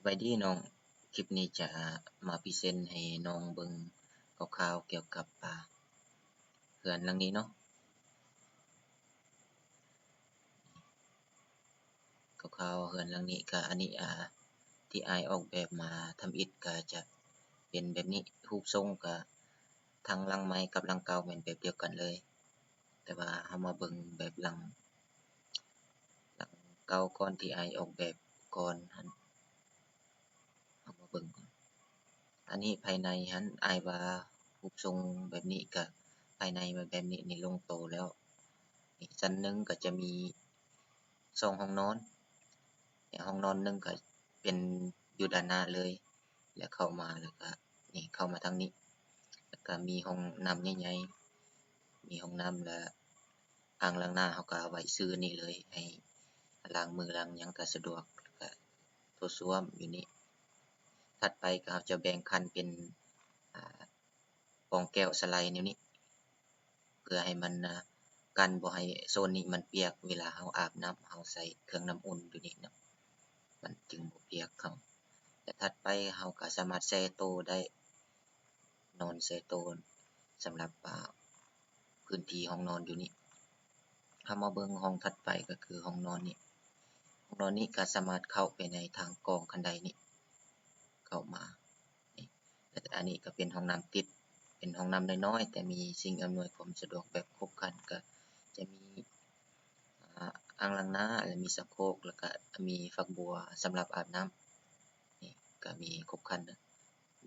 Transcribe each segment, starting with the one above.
ບາຍດີນ້ອງ, ຄລິບນີ້ຈະມາພຣີເຊັນໃຫ້ນ້ອງເບິ່ງຄ່າວໆກ່ຽວກັບ ອາ ເຮືອນຫຼັງນີ້ເນາະ. ຄ່າວໆເຮືອນຫຼັງນີ້ກະ ອັນນີ້ ອາ ທີ່ອ້າຍອອກແບບມາທຳອິດກະຈະເປັນແບບນີ້, ຮູບຊົງກະທັງຫຼັງໃໝ່ກັບຫຼັງເກົ່າແມ່ນແບບດຽວກັນເລີຍ. ແຕ່ວ່າເຮົາມາເບິ່ງແບບຫຼັງ ຫຼັງເກົ່າກ່ອນທີ່ອ້າຍອອກແບບກ່ອນຫັ້ນ, ເຮົາມາເບິ່ງກ່ອນ. ອັນນີ້ພາຍໃນຫັ້ນ ອ້າຍວ່າຮູບຊົງແບບນີ້ກະ ພາຍໃນມາແບບນີ້ນີ້ລົງໂຕແລ້ວ. ນີ້ຊັ້ນໜຶ່ງກະຈະມີສອງຫ້ອງນອນ, ແລະ ຫ້ອງນອນໜຶ່ງກະເປັນຢູ່ດ້ານໜ້າເລີຍ ແລະ ເຂົ້າມາ ແລ້ວກະນີ້ເຂົ້າມາທາງນີ້ ແລ້ວກະມີຫ້ອງນ້ຳໃຫຍ່ໆ ມີຫ້ອງນ້ຳ ແລະ ອ່າງລ້າງໜ້າເຮົາກະໄວ້ຊື່ນີ້ເລີຍ ໃຫ້ລ້າງມືລ້າງຫຍັງກະສະດວກ ແລ້ວກະໂຖສ້ວມຢູ່ນີ້. ຖັດໄປກະເຮົາຈະແບ່ງຂັ້ນເປັນ ອາ ປ່ອງແກ້ວສະໄລແນວນີ້ ເພື່ອໃຫ້ມັນ ອາ ກັນບໍ່ໃຫ້ໂຊນນີ້ມັນປຽກ ເວລາເຮົາອາບນ້ຳ ເຮົາໃສ່ເຄື່ອງນ້ຳອຸ່ນຢູ່ນີ້ເນາະ ມັນຈຶ່ງບໍ່ປຽກເຮົາ. ແລະ ຖັດໄປເຮົາກະສາມາດແຊ່ໂຕໄດ້ ນອນແຊ່ໂຕ ສຳລັບ ອາ ພື້ນທີ່ຫ້ອງນອນຢູ່ນີ້. ເຮົາມາເບິ່ງຫ້ອງຖັດໄປກະຄືຫ້ອງນອນນີ້, ຫ້ອງນອນນີ້ກະສາມາດເຂົ້າໄປໃນທາງກອງຂັ້ນໄດນີ້ ເຂົ້າມາ ນີ້ ແລະ ອັນນີ້ກະເປັນຫ້ອງນ້ຳຕິດ ເປັນຫ້ອງນ້ຳນ້ອຍໆ ແຕ່ມີສິ່ງອຳນວຍຄວາມສະດວກແບບຄົບຄັນ ກະຈະມີ ອາ ອ່າງລ້າງໜ້າ ແລະ ມີຊັກໂຄກ ແລ້ວກະມີຝັກບົວສຳລັບອາບນ້ຳ ນີ້ກະມີຄົບຄັນ.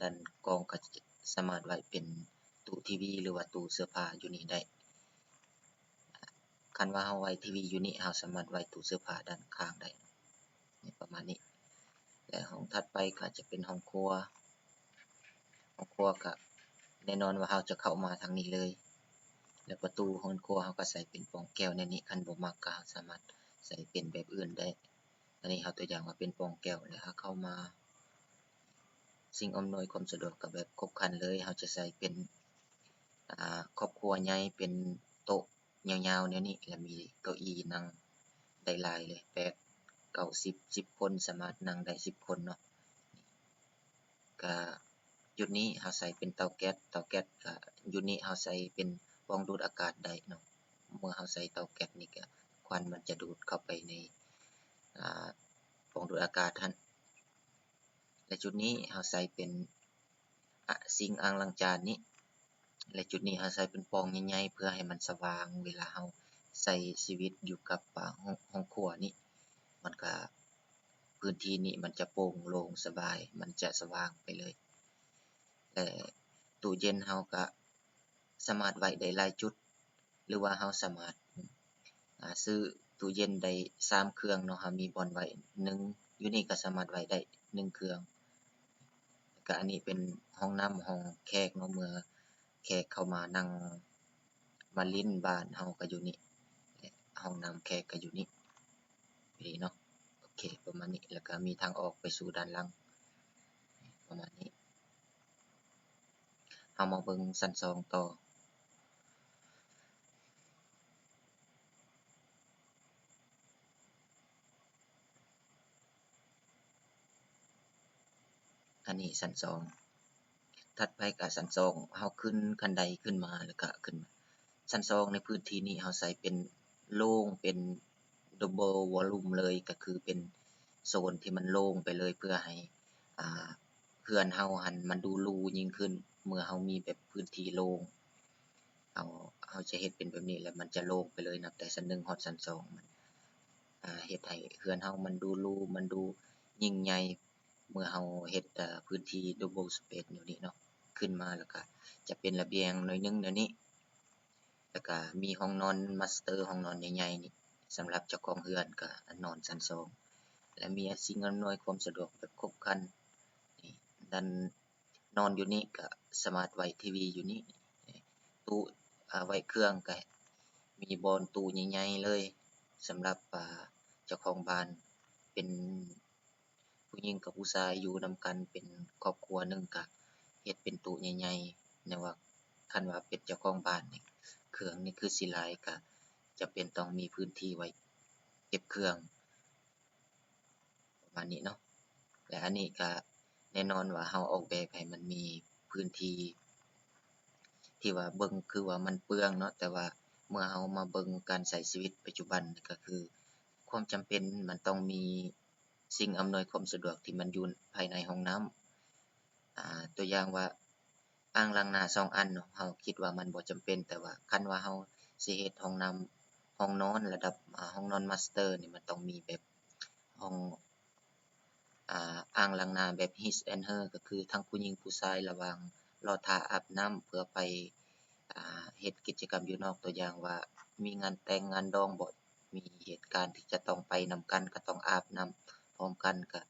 ດ້ານກອງກະສາມາດໄວ້ເປັນຕູ້ທີວີ ຫຼືວ່າຕູ້ເສື້ອຜ້າຢູ່ນີ້ໄດ້. ຄັນວ່າເຮົາໄວ້ທີວີຢູ່ນີ້ ເຮົາສາມາດໄວ້ຕູ້ເສື້ອຜ້າດ້ານຂ້າງໄດ້ ປະມານນີ້. ແລະ ຫ້ອງຖັດໄປກະຈະເປັນຫ້ອງຄົວ, ຫ້ອງຄົວກະແນ່ນອນວ່າເຮົາຈະເຂົ້າມາທາງນີ້ເລີຍ ແລະ ປະຕູຫ້ອງຄົວເຮົາກະໃສ່ເປັນປ່ອງແກ້ວແນວນີ້, ຄັນບໍ່ມັກກະເຮົາສາມາດໃສ່ເປັນແບບອື່ນໄດ້. ອັນນີ້ເຮົາຕົວຢ່າງວ່າເປັນປ່ອງແກ້ວ ແລະ ເຮົາເຂົ້າມາ ສິ່ງອຳນວຍຄວາມສະດວກກະແບບຄົບຄັນເລີຍ, ເຮົາຈະໃສ່ເປັນ ອາ ຄອບຄົວໃຫຍ່ ເປັນໂຕະຍາວໆແນວນີ້ ແລະ ມີເກົ້າອີ່ນັ່ງໄດ້ຫຼາຍເລີຍ ແປດ ເກົ້າ ສິບ ສິບຄົນ ສາມາດນັ່ງໄດ້ສິບຄົນເນາະ. ກະຈຸດນີ້ເຮົາໃສ່ເປັນເຕົາແກັສ, ເຕົາແກັສກະ ຈຸດນີ້ເຮົາໃສ່ເປັນປ່ອງດູດອາກາດໄດ້ເນາະ. ເມື່ອເຮົາໃສ່ເຕົາແກັສນີ້ກະ ຄວັນມັນຈະດູດເຂົ້າໄປໃນ ອາ ປ່ອງດູດອາກາດຫັ້ນ. ແລະ ຈຸດນີ້ເຮົາໃສ່ເປັນ ອາ ຊິງອ່າງລ້າງຈານນີ້ ແລະ ຈຸດນີ້ເຮົາໃສ່ເປັນປ່ອງໃຫຍ່ໆ ເພື່ອໃຫ້ມັນສະຫວ່າງ ເວລາເຮົາໃຊ້ຊີວິດຢູ່ກັບ ອາ ຫ້ອງ ຫ້ອງຄົວນີ້ ມັນກະ ພື້ນທີ່ນີ້ມັນຈະໂປ່ງໂລ່ງສະບາຍ ມັນຈະສະຫວ່າງໄປເລີຍ. ແລະ ຕູ້ເຢັນເຮົາກະສາມາດໄວ້ໄດ້ຫຼາຍຈຸດ ຫຼືວ່າເຮົາສາມາດ ອາ ຊື້ຕູ້ເຢັນໄດ້ສາມເຄື່ອງເນາະ, ເຮົາມີບ່ອນໄວ້ໜຶ່ງ ຢູ່ນີ້ກະສາມາດໄວ້ໄດ້ໜຶ່ງເຄື່ອງ. ແລ້ວກະອັນນີ້ເປັນຫ້ອງນ້ຳຫ້ອງແຂກເນາະ, ເມື່ອແຂກເຂົ້າມານັ່ງມາຫຼິ້ນບ້ານເຮົາກະຢູ່ນີ້ ແລະ ຫ້ອງນ້ຳແຂກກະຢູ່ນີ້ ຢູ່ນີ້ເນາະ. ໂອເຄ ປະມານນີ້ ແລ້ວກະມີທາງອອກໄປສູ່ດ້ານຫຼັງ ປະມານນີ້. ເຮົາມາເບິ່ງຊັ້ນສອງຕໍ່. ອັນນີ້ຊັ້ນສອງ. ຖັດໄປກະຊັ້ນສອງ ເຮົາຂຶ້ນຄັນໄດຂຶ້ນມາ ແລ້ວກະຂຶ້ນ ຊັ້ນສອງໃນພື້ນທີ່ນີ້ເຮົາໃສ່ເປັນໂລ່ງ ເປັນ double volume ເລີຍ ກະຄືເປັນໂຊນທີ່ມັນໂລ່ງໄປເລີຍ ເພື່ອໃຫ້ ອາ ເຮືອນເຮົາຫັ້ນມັນດູຫຼູຍິ່ງຂຶ້ນ. ເມື່ອເຮົາມີແບບພື້ນທີ່ໂລ່ງ ເຮົາ ເຮົາຈະເຮັດເປັນແບບນີ້ ແລ້ວມັນຈະໂລ່ງໄປເລີຍ ນັບແຕ່ຊັ້ນໜຶ່ງຮອດຊັ້ນສອງ ມັນ ອາ ເຮັດໃຫ້ເຮືອນເຮົາມັນດູຫຼູ ມັນດູຍິ່ງໃຫຍ່. ເມື່ອເຮົາເຮັດ ອາ ພື້ນທີ່ double space ແນວນີ້ເນາະ ຂຶ້ນມາ ແລ້ວກະຈະເປັນລະບຽງໜ້ອຍໜຶ່ງແນວນີ້ ແລ້ວກະມີຫ້ອງນອນ master ຫ້ອງນອນໃຫຍ່ໆນີ້ ສຳລັບເຈົ້າຂອງເຮືອນກະນອນຊັ້ນສອງ ແລະ ມີສິ່ງອຳນວຍຄວາມສະດວກແບບຄົບຄັນ. ນີ້ ດ້ານ ນອນຢູ່ນີ້ກະສາມາດໄວ້ທີວີຢູ່ນີ້ ຕູ້ ອາ ໄວ້ເຄື່ອງກະມີບ່ອນຕູ້ໃຫຍ່ໆເລີຍ ສຳລັບ ອາ ເຈົ້າຂອງບ້ານ ເປັນຜູ້ຍິງກັບຜູ້ຊາຍຢູ່ນຳກັນເປັນຄອບຄົວໜຶ່ງ ກະເຮັດເປັນຕູ້ໃຫຍ່ໆ ແນວວ່າຄັນວ່າເປັນເຈົ້າຂອງບ້ານນີ້ ເຄື່ອງນີ້ຄືຊິຫຼາຍ ກະຈຳເປັນຕ້ອງມີພື້ນທີ່ໄວ້ເກັບເຄື່ອງ ປະມານນີ້ເນາະ. ແລະ ອັນນີ້ກະແນ່ນອນວ່າເຮົາອອກແບບໃຫ້ມັນມີພື້ນທີ່ ທີ່ວ່າເບິ່ງຄືວ່າມັນເປືອງເນາະ, ແຕ່ວ່າເມື່ອເຮົາມາເບິ່ງການໃຊ້ຊີວິດປັດຈຸບັນ ກໍຄືຄວາມຈຳເປັນມັນຕ້ອງມີສິ່ງອຳນວຍຄວາມສະດວກທີ່ມັນຢູ່ພາຍໃນຫ້ອງນ້ຳ. ອາ ຕົວຢ່າງວ່າ ອ່າງລ້າງໜ້າສອງອັນເນາະ ເຮົາຄິດວ່າມັນບໍ່ຈຳເປັນ, ແຕ່ວ່າຄັນວ່າເຮົາຊິເຮັດຫ້ອງນ້ຳ ຫ້ອງນອນລະດັບ ອາ ຫ້ອງນອນມາສເຕີນີ້ ມັນຕ້ອງມີແບບຫ້ອງ ອາ ອ່າງລ້າງໜ້າແບບ his and her ກໍຄືທັງຜູ້ຍິງຜູ້ຊາຍລະຫວ່າງລໍຖ້າອາບນ້ຳເພື່ອໄປ ອາ ເຮັດກິດຈະກຳຢູ່ນອກ, ຕົວຢ່າງວ່າມີງານແຕ່ງງານດອງບໍ ມີເຫດການທີ່ຈະຕ້ອງໄປນຳກັນ ກໍຕ້ອງອາບນ້ຳພ້ອມກັນ ກໍ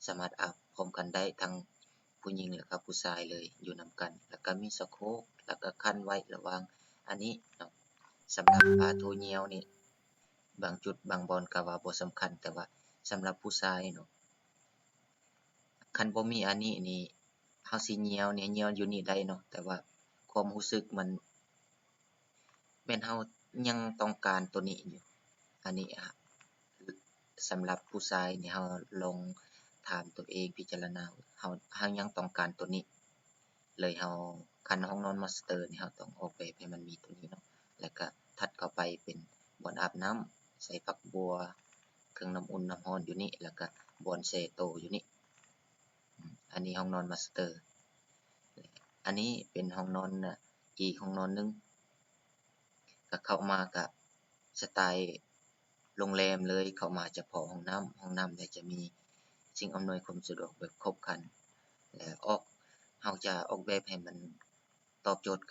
ສາມາດອາບພ້ອມກັນໄດ້ ທັງຜູ້ຍິງແລະກະຜູ້ຊາຍເລີຍ ຢູ່ນຳກັນ. ແລ້ວກະມີສະໂຄກ ແລ້ວກະຂັນໄວ້ລະຫວ່າງອັນນີ້ເນາະ. ສຳລັບຜ້າໂຖຍ່ຽວນີ້ ບາງຈຸດບາງບ່ອນກະວ່າບໍ່ສຳຄັນ, ແຕ່ວ່າສຳລັບຜູ້ຊາຍເນາະ ຄັນບໍ່ມີອັນນີ້ນີ້ ເຮົາຊິຍ່ຽວນີ້ ຍ່ຽວຢູ່ນີ້ໄດ້ເນາະ, ແຕ່ວ່າຄວາມຮູ້ສຶກມັນ ແມ່ນເຮົາຍັງຕ້ອງການໂຕນີ້ຢູ່. ອັນນີ້ ອາ ສຳລັບຜູ້ຊາຍນີ້ ເຮົາລອງຖາມຕົວເອງ ພິຈາລະນາ ເຮົາ ເຮົາຍັງຕ້ອງການໂຕນີ້ ເລີຍເຮົາ ຄັນຫ້ອງນອນມາສເຕີນີ້ ເຮົາຕ້ອງອອກແບບໃຫ້ມັນມີໂຕນີ້ເນາະ, ແລ້ວກະຖັດເຂົ້າໄປເປັນບ່ອນອາບນ້ຳ ໃສ່ຝັກບົວ ເຄື່ອງນ້ຳອຸ່ນນ້ຳຮ້ອນຢູ່ນີ້ ແລ້ວກະບ່ອນແຊ່ໂຕຢູ່ນີ້. ອັນນີ້ຫ້ອງນອນມາສເຕີ. ອັນນີ້ເປັນຫ້ອງນອນ ອີກຫ້ອງນອນໜຶ່ງ. ກະເຂົ້າມາກະສະໄຕໂຮງແຮມເລີຍ, ເຂົ້າມາຈະພໍຫ້ອງນ້ຳ, ຫ້ອງນ້ຳແລ້ວຈະມີສິ່ງອຳນວຍຄວາມສະດວກແບບຄົບຄັນ ແລະ ອອກ ເຮົາຈະອອກແບບໃຫ້ມັນຕອບໂຈດກັບ